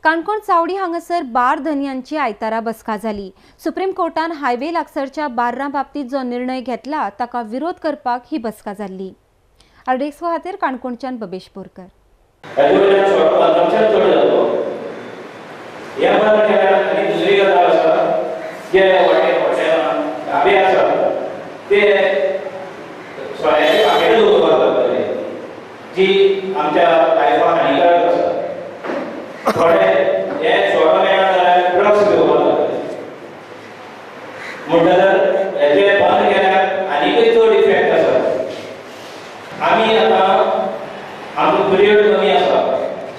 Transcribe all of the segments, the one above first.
काणकोण चावडी हांगासर बार धनयांची आयतारा बसका जाली. सुप्रीम कोर्टान हायवे लागसरच्या बार्रां बाबतीत जो निर्णय घेतला ताका विरोध करपाक ही बसका जाल्ली. आरडीएक्स खातीर काणकोणच्यान बबेश बोरकर. जी आमच्या लायफाक हानिकारक आसा. थोडे हे सोडो मेळना जाल्यार ड्रग्स घेवपाक लागतले, म्हणटकर हेजे बंद केल्यार आनीकय चड इफेक्ट आसा. आमी आतां आमचो पिरियड कमी आसा,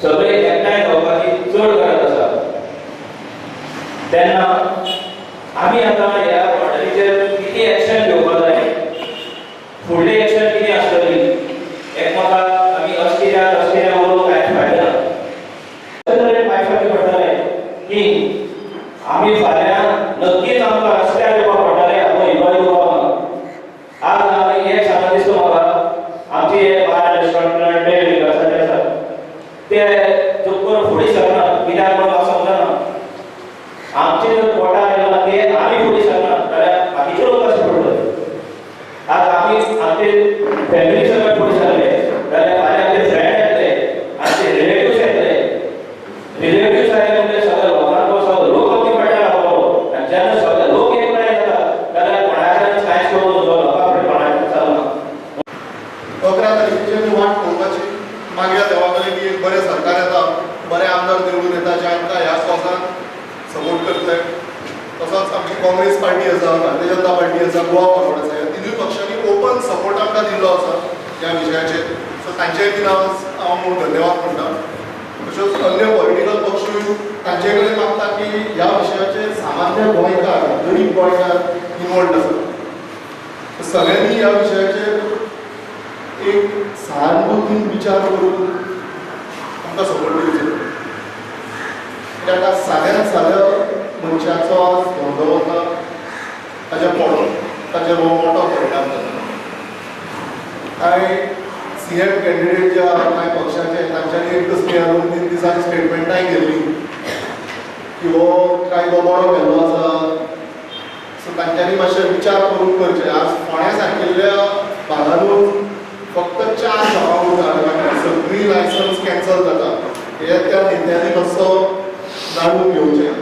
सगळे एकठांय जावपाची चड गरज आसा. तेन्ना आमी आतां ह्या ऑर्डरीचेर कितें एक्शन घेवपाक जाय, फुडली एक्शन कितें आसतली, एकमेकाक आमी अशें कित्याक अशें कित्याक उलोवंक कांयच फायदा ना. अशे तरेन भायर सरचें पडटलें की आमी फाल्यां नक्कीच आमकां रस्त्यार येवपाक पडटलें, आमकां इबाड येवपाक ना. आज आमी हें सांगत दिसता म्हाका, आमचे हे बार रेस्टॉरंट विकासाचे आसा ते चुकून फुडें सरना, कित्याक म्हूण म्हाका समजना. आमचे जर पोटार येयला ते आमी फुडें सरना जाल्यार बाकीचे लोक कशे पडटले. आज आमी आमचे फॅमिली सगळे फुडें सरले जाल्यार फाल्यां आमचे फ्रेंड येतले, आमचे रिलेटिव्स येतले. रिलेटिव्स आयले म्हणजे सगळे लोकांको सगळे लोक आमचे फाटल्यान रावतलो आनी जेन्ना सगळे लोक एकठांय जाता जाल्यार कोणाच्यान कांयच करूं नजो, लोकां फुडें कोणाच्यान चलना. 11 तारखेची आमी वाट पळोवपाची. मागीर देवा कडेन की एक बरें सरकार येता, बरे आमदार निवडून येता जे आमकां ह्या कॉजान सपोर्ट करतले. तसोच आमची काँग्रेस पार्टी आसा, भारतीय जनता पार्टी आसा, गोवा फॉरवर्ड आसा, ह्या तिनूय पक्षांनी ओपन सपोर्ट आमकां दिल्लो आसा ह्या विशयाचेर. सो तांचेय बीन हांव धन्यवाद म्हणटा. तश्योच अन्य पॉलिटिकल पक्षूय तांचे कडेन मागता की ह्या विशयाचेर सामान्य गोंयकार, गरीब गोंयकार इनवॉल्ड आसा. सगळ्यांनी ह्या विशयाचेर एक सहानुभूतीन विचार करून आमकां सपोर्ट दिवचो. कित्याक आज साद्यान साद्या मनशाचो आज धंदो वता, ताच्या पोट ताचेर हो मोठो परिणाम जाता. कांय सीएम कॅन्डिडेट जे आहा कांय पक्षाचे तांच्यांनी एक तसली 2-3 दिसांनी स्टेटमेंटांय केल्ली की हो कायदो बरो केल्लो आसा. सो तांच्यांनी मातशें विचार करून करचें. आज फोंड्या सारकिल्ल्या भागानूच फक्त 4 शॉपां उरता आनी बाकी सगळीं लायसन्स कॅन्सल जाता. हे त्या नेत्यांनी मातसो जाणून घेवचें.